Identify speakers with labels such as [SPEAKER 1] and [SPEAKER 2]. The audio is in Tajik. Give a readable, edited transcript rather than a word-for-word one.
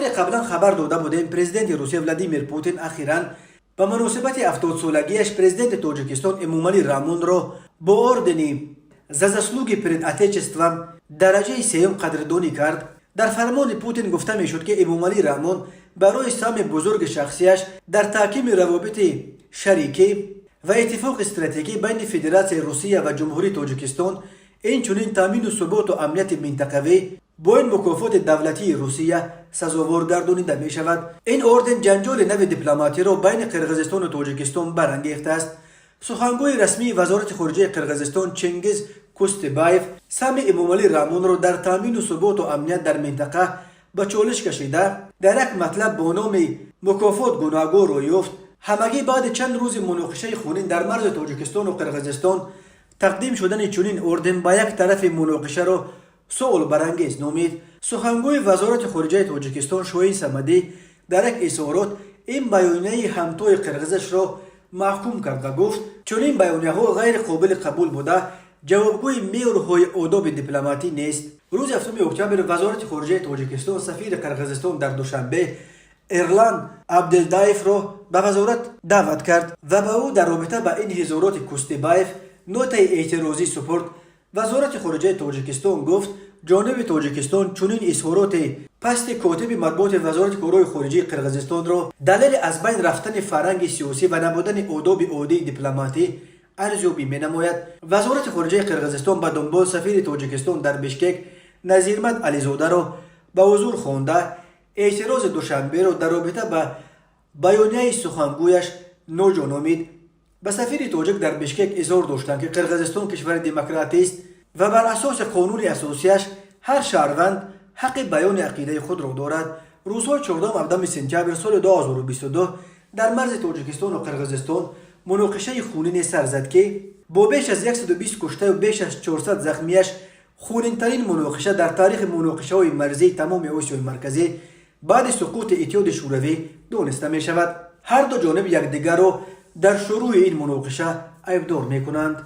[SPEAKER 1] Тавре қаблан хабар дода будем, президенти Русия Владимир Путин ахиран ба муносибати 70-солагиаш президенти Тоҷикистон Эмомалӣ Раҳмонро бо ордени «За заслуги перед Отечеством» дараҷаи сеюм қадрдонӣ кард. Дар фармони Путин гуфта мешуд, ки Эмомалӣ Раҳмон барои саҳми бузурги шахсияш дар таҳкими равобити шарикӣ ва иттифоқи стратегӣ байни Федератсияи Русия ва Ҷумҳурии Тоҷикистон, инчунин таъмину суботу амнияти минтақавӣ бо ин мукофоти давлатии Русия сазовор гардонида мешавад. Ин орден ҷанҷоли нави дипломатиро байни Қирғизистону Тоҷикистон барангехтааст. Сухангӯи расмии Вазорати хориҷаи Қирғизистон Чингиз Кустибаев саҳми Эмомалӣ Раҳмонро дар таъмину суботу амният дар минтақа ба чолиш кашида, дар як матлаб бо номи «Мукофот гунаҳгорро ёфт» ҳамагӣ баъди чанд рӯзи муноқишаи хунин дар марзи Тоҷикистону Қирғизистон тақдим шудани чунин орден ба як тарафи муноқишаро суолбарангез номид. Сухангӯи Вазорати хориҷаи Тоҷикистон Шоҳин Самадӣ дар як изҳорот ин баёнияи ҳамтои қирғизашро маҳкум кард ва гуфт, чунин баёнияҳо ғайри қобили қабул буда, ҷавобгӯи меъёрҳои одоби дипломатӣ нест. Рӯзи 7 октябр Вазорати хориҷаи Тоҷикистон сафири Қирғизистон дар Душанбе Эрлан Абделдаевро ба вазорат даъват кард ва ба ӯ дар робита ба ин изҳороти Кустибаев нотаи эътирозӣ супурд. Вазорати хориҷаи Тоҷикистон гуфт, ҷониби Тоҷикистон чунин изҳороти пасти котиби матбуоти Вазорати корҳои хориҷии Қирғизистонро далели аз байн рафтани фарҳанги сиёсӣ ва набудани одоби оддии дипломатӣ арзёбӣ менамояд. Вазорати хориҷаи Қирғизистон ба дунбол сафири Тоҷикистон дар Бишкек Назирмат Ализодаро ба ҳузур хонда, эътирози Душанберо дар робита ба баёнияи сухангӯяш ноҷо номид. Ба сафири тоҷик дар Бишкек изҳор доштанд, ки Қирғизистон кишвари демократист ва бар асоси қонуни асосияш ҳар шаҳрванд ҳаққи баёни ақидаи худро дорад. Рӯзҳои 14-17 сентябр соли 2022 дар марзи Тоҷикистону Қирғизистон муноқишаи хунине сар зад, ки бо беш аз 120 куштаю беш аз 400 захмияш хунинтарин муноқиша дар таърихи муноқишаҳои марзии тамоми Осиёи Марказӣ баъди суқути Иттиҳоди Шӯравӣ дониста мешавад. Ҳар ду ҷониб якдигарро дар шурӯъи ин муноқиша айбдор мекунанд.